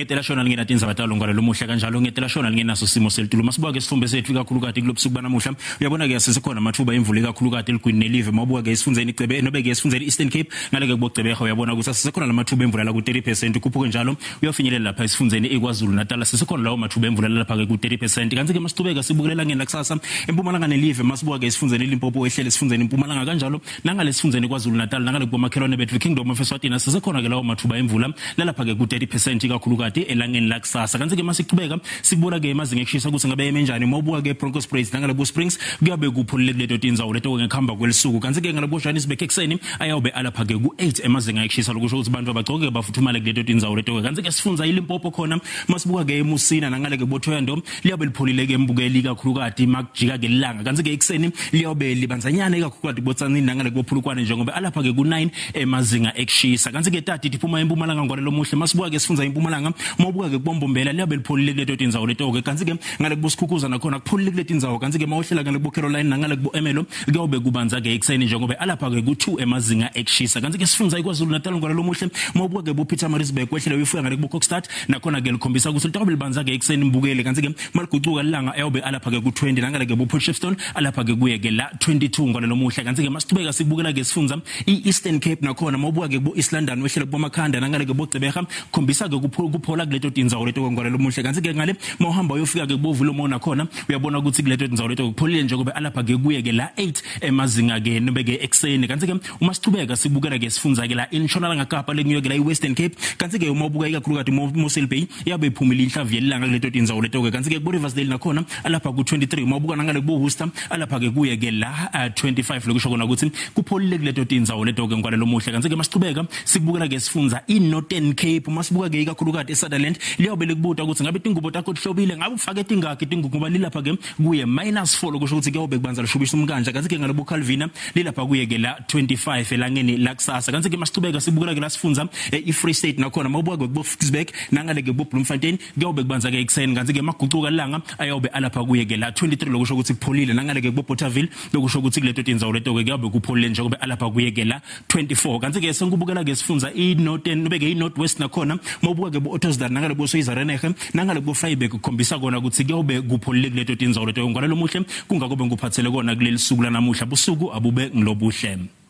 Ngetela shona lingena tindzaba talo ngwala lomuhla kanjalo ngetela shona lingenaso simo selitulu. Masibuka ke sifumbe sethu ikakhulukati kulobusuku banamuhla. Uyabona ke sisekhona amathuba imvula ikakhulukati eligwini nelive. Mawubuka ke esifundzeni Icebe nobe ke esifundzeni Eastern Cape ngale ke kubogcebeha uyabona ukuthi sisekhona lamathuba emvula la ku 30% kuphuphuke njalo uyofinyelela lapha esifundzeni iKwaZulu Natal sisekhona lawo mathuba emvula lapha ke ku 30%. Kanti ke masicubeka sibukelela ngena kusasa eMpumalanga nelive masibuka ke esifundzeni Limpopo ehlele esifundzeni Mpumalanga kanjalo nangale esifundzeni KwaZulu Natal nangale kubomakhelwane bethu Kingdom of Eswatini sisekhona ke lawo mathuba emvula lalapha ke ku 30% ikakhulukati elangeni lakusasa. Kanti ke masichubeka sikubona ke emazinga ekushisa ukuthi ngabe eme njani. Mawubuka ke Bronkhorstspruit nangale bo Springs kuyabe kupholile kuleto tindzawo leto ngekuhamba kwelisuku. Kanti ke ngale bo Johannesburg ekuseni ayawube alapha ke ku 8 emazinga ekushisa lokusho ukuthi abantu abagcoke bafuthumale kuleto tindzawo leto. Kanti ke sifundza iLimpopo khona masibuka ke eMusina nangale ke boThoyando liyabe lipholile ke embukeli ikakhulukati makujika ke ilanga. Kanti ke ekuseni liyabe libanzanyana ikakhulukati botsanini nangale kubophulukwane njengoba alapha ke ku 9 emazinga ekushisa. Kanti ke tati tiphuma eMpumalanga ngwale lomuhle masibuka ke sifundza iMpumalanga mawubuka ke kubombombela liyabe lipholile kuleto tindzawo leto ke. Kanti ke ngale kubosikhukuza nakhona kupholile kuleti tindzawo. Kanti ke mawuhlela ngale kubo Caroline nangale kubo Emelo kuyobe kubanza ke ekuseni njengoba alapha ke ku2 emazinga ekushisa. Kanti ke sifundza iKwaZulu Natal ngwale lomuhle mawubuka ke bo Pietermaritzburg kwehlele uyofika ngale kubo Kokstad nakhona ke likhombisa ukuthi litawube libanza ke ekuseni mbukele. Kanti ke maligucuka ilanga ayobe alapha ke ku20 nangale ke bo Port Shepstone alapha ke kuye ke la 22 ngwale lomuhle. Kanti ke masicubeka sikubukela ke sifundza iEastern Cape nakhona mawubuka ke kubo East London wehlele kubo Makhanda nangale ke boGqeberha khombisa ke kuphola kuleto tindzawo leto ngwale lomuhle. Kanti ke ngale mawuhamba uyofika ke kubo Vulomo nakhona uyabona ukuthi kuleto tindzawo leto kupholile njengoba alapha ke kuye ke la 8 emazinga ke nobe ke ekuseni. Kanti ke uma sicubeka sibukela ke sifundza ke la intshonalanga Kapa lengiyo ke la iWestern Cape. Kanti ke uma ubuka ikakhulukati Mossel Bay yabe iphumile inhlavu yelanga kuleto tindzawo leto ke. Kanti ke kubo Riversdale nakhona alapha ku 23 uma ubuka nangale kubo Worcester alapha ke kuye ke la 25 lokusho kona ukuthi kupholile kuleto tindzawo leto ke ngwale lomuhle. Kanti ke masicubeka sikubukela ke sifundza iNorthern Cape masibuka ke ikakhulukati eSutherland liyobe likubuta ukuthi ngabe tingubo takho tihlobile ngabe ufake tingakhi tingubo ngoba lilapha ke kuye -4 lokusho ukuthi kuyobe kubanza lishubisa umkanja. Kanti ke ngale bo Calvina lilapha kuye ke la 25 elangeni lakusasa. Kanti ke masicubeka sibukela ke la sifundza iFree State nakhona mawubuka ke kubo Ficksburg nangale ke kubo Bloemfontein kuyobe kubanza ke ekuseni. Kanti ke magucuka ilanga ayobe alapha kuye ke la 23 lokusho ukuthi kupholile nangale ke kubo Bothaville lokusho ukuthi kuleto tindzawo leto ke kuyobe kupholile njengoba alapha kuye ke la 24. Kanti ke sengikubukela ke sifundza iNorthern nobe ke iNorth West nakhona mawubuka ke bo Ottosdal nangale bo Soyizarenege nangale kubo Vryburg kukhombisa kona ukuthi kuyobe kupholile kuleto tindzawo leto. Ngwale lomuhle kungakobe nguphathele kona kuleli suku lanamuhla. Busuku abube ngilobuhle.